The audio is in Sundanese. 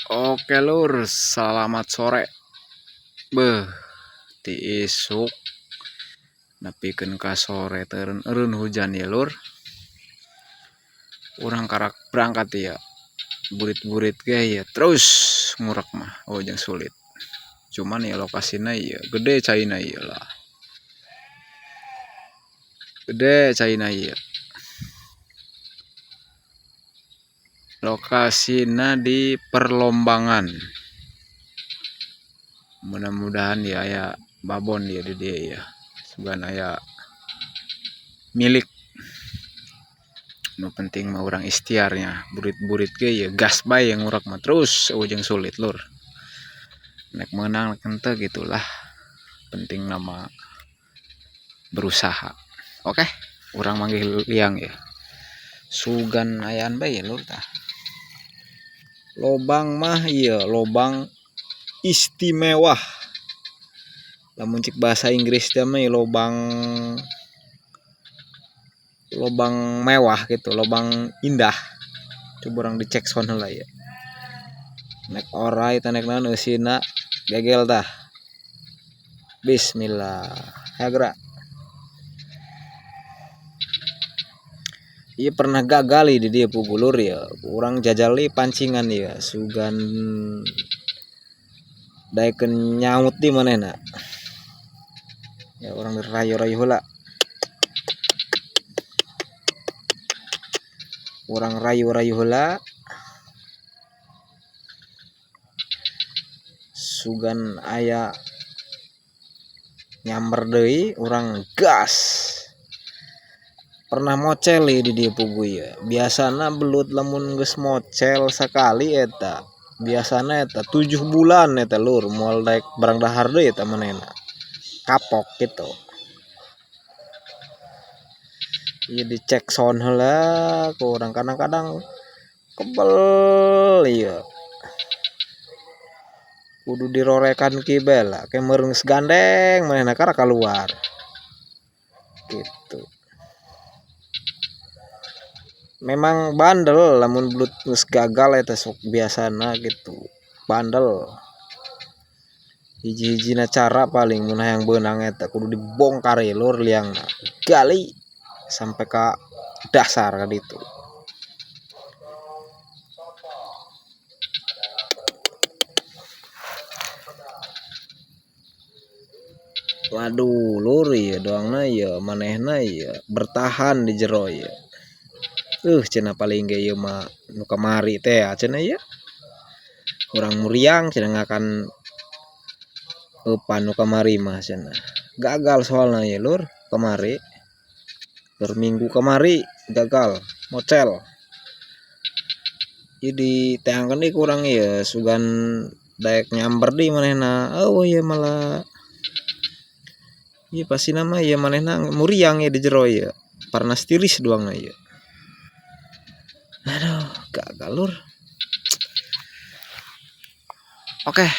Oke lur, selamat sore. Beuh, ti isuk nepikeun ka sore teu eureun hujan ya lur. Urang karak berangkat ya. Burit-burit ge ya terus ngurek mah, oh jeung sulit. Cuman ya lokasina ya gede caina ieu lah. Gede caina ieu. Lokasina di Perlombangan. Mudah-mudahan ya aya babon ya di dieu ya. Sugan aya milik. Nu penting mah urang ikhtiarnya, burit-burit ge ya gas bae yang ngurek mah terus ujung sulit lur. Nek meunang nek henteu gitulah. Penting nama berusaha. Oke, urang manggih liang ya. Sugan ayaan bae ya lur tah. Lobang mah ieu lobang istimewa. Lamun cik bahasa Inggris teh mah lobang lobang mewah gitu, lobang indah. Coba urang dicek sound heula ya. Nek orai teh nek naon eusina gegel tah. Bismillah. Ya gerak. Ieu pernah gagal di dieu pugulur ya. Urang jajali pancingan ya, sugan daekeun nyaut di manehna. Ya urang rayu-rayu heula. Urang rayu-rayu heula. Sugan aya nyamber deui urang gas. Pernah mocel di dieu pugu ya. Biasana belut lamun geus mocel sakali eta, biasana eta 7 bulan eta lur moal daek barang dahar deui eta manehna. Kapok gitu. Ieu dicek sound heula ku urang, kadang-kadang kebel ieu. Kudu dirorekan ki bae lah, ke meureun geus gandeng manehna kara kaluar. Gitu. Memang bandel lamun belut geus gagal eta sok biasana gitu. Bandel. Hiji-hijina cara paling mun hayang beunang eta kudu dibongkar lur liangna. Gali sampai ka dasar ka ditu. Waduh lur ieu doangna ieu manehna ieu bertahan di jero ieu. Cenah paling ge ieu mah nu kamari teh cenah ieu. Urang muriang cenah ngakan eupan nu kamari mah cenah. Gagal soalna ieu lur kamari. Berminggu kamari gagal mocel. Ieu diteangkeun deui ku urang ieu sugan daek nyamber deui manehna. Eueuh ieu malah ieu pastina mah ieu manehna muriang ieu di jero ieu. Parnas tiris doangna ieu. Aduh, gagal lur. Oke,